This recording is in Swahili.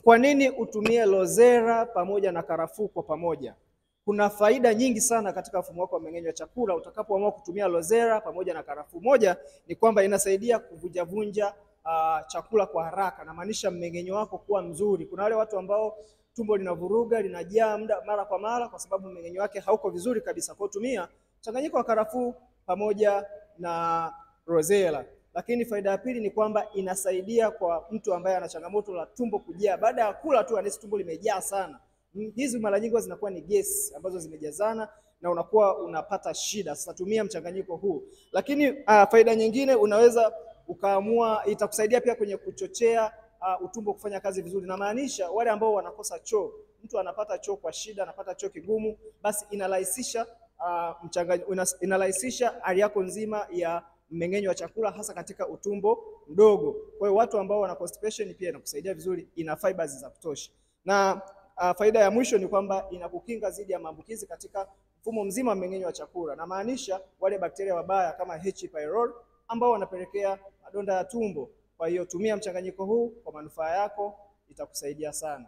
Kwa nini utumie Lozera pamoja na karafuu kwa pamoja? Kuna faida nyingi sana katika mfumo wako wa mmeng'enyo wa chakula utakapoamua kutumia Lozera pamoja na karafuu. Moja ni kwamba inasaidia kuvunjavunja chakula kwa haraka, namaanisha mmeng'enyo wako kuwa mzuri. Kuna wale watu ambao tumbo linavuruga linajaa muda mara kwa mara kwa sababu mmeng'enyo wake hauko vizuri kabisa. Kwa hiyo tumia mchanganyiko wa karafuu pamoja na Rosella. Lakini faida ya pili ni kwamba inasaidia kwa mtu ambaye ana changamoto la tumbo kujaa. Baada ya kula tu anahisi tumbo limejaa sana. Hizi mara nyingi zinakuwa ni gesi ambazo zimejazana na unakuwa unapata shida. Sasa tumia mchanganyiko huu. Lakini faida nyingine unaweza ukaamua, itakusaidia pia kwenye kuchochea utumbo kufanya kazi vizuri. Na maanisha wale ambao wanakosa choo, mtu anapata choo kwa shida, anapata choo kigumu, basi inarahisisha inarahisisha hali yako nzima ya mmeng'enyo wa chakula hasa katika utumbo mdogo. Kwa hiyo watu ambao wana constipation pia inakusaidia vizuri, ina fibers za kutosha. Na faida ya mwisho ni kwamba inakukinga dhidi ya maambukizi katika mfumo mzima wa mmeng'enyo wa chakula. Na maanisha wale bakteria wabaya kama H. pylori ambao wanapelekea madonda ya tumbo. Kwa hiyo tumia mchanganyiko huu kwa manufaa yako, itakusaidia sana.